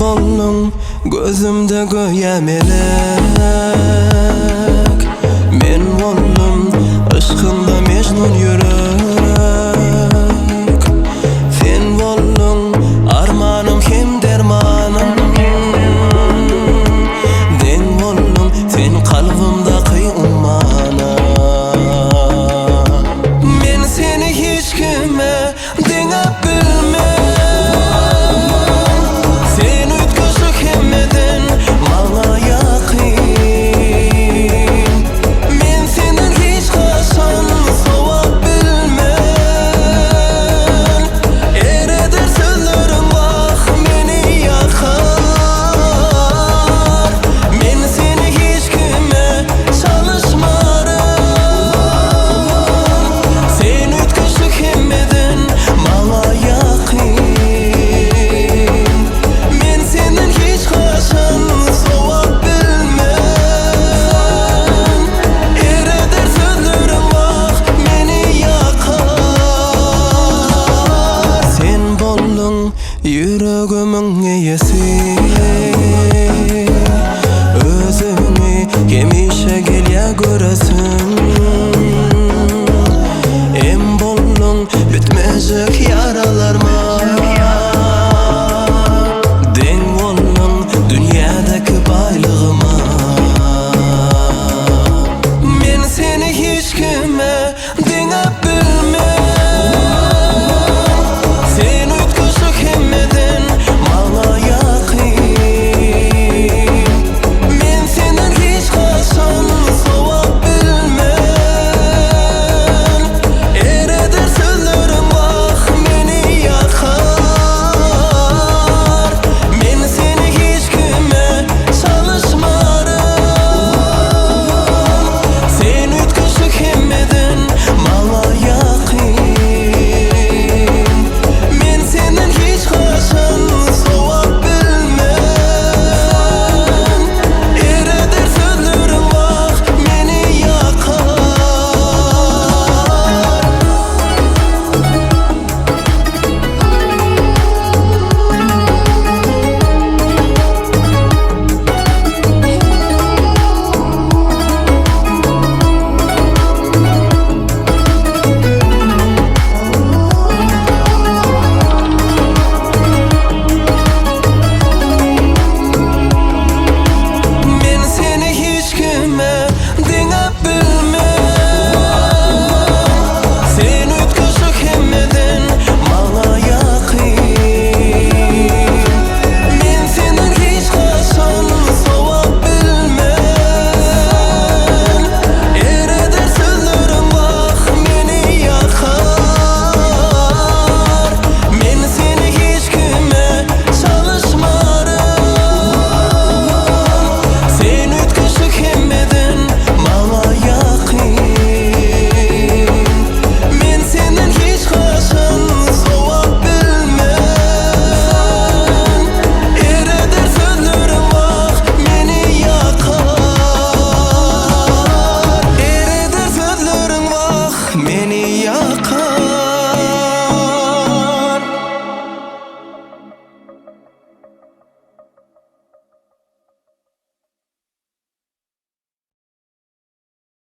bolduň gözümde göýä melek Men boldum yşkyňda mejnun ýürek Sen bolduň armanym hem dermanym Deň bolduň sen kalbymdaky ummana Men seni hiç kime Deňäp bilmen Sen üýtgeşik hemmeden maňa ýakyn Men senden hiç haçan sowap bilmen Ereder sözleriň wah meni ýakar Men seni hiç kime çalyşmaryn Sen üýtgeşik hemmeden maňa ýakyn Men senden hiç haçan sowap bilmen Ereder sözleriň wah meni ýakar Sen bolduň ýüregimiň eýesi Özüňi hemişe gelýä göresim Em bolduň bitmejek ýaralarma.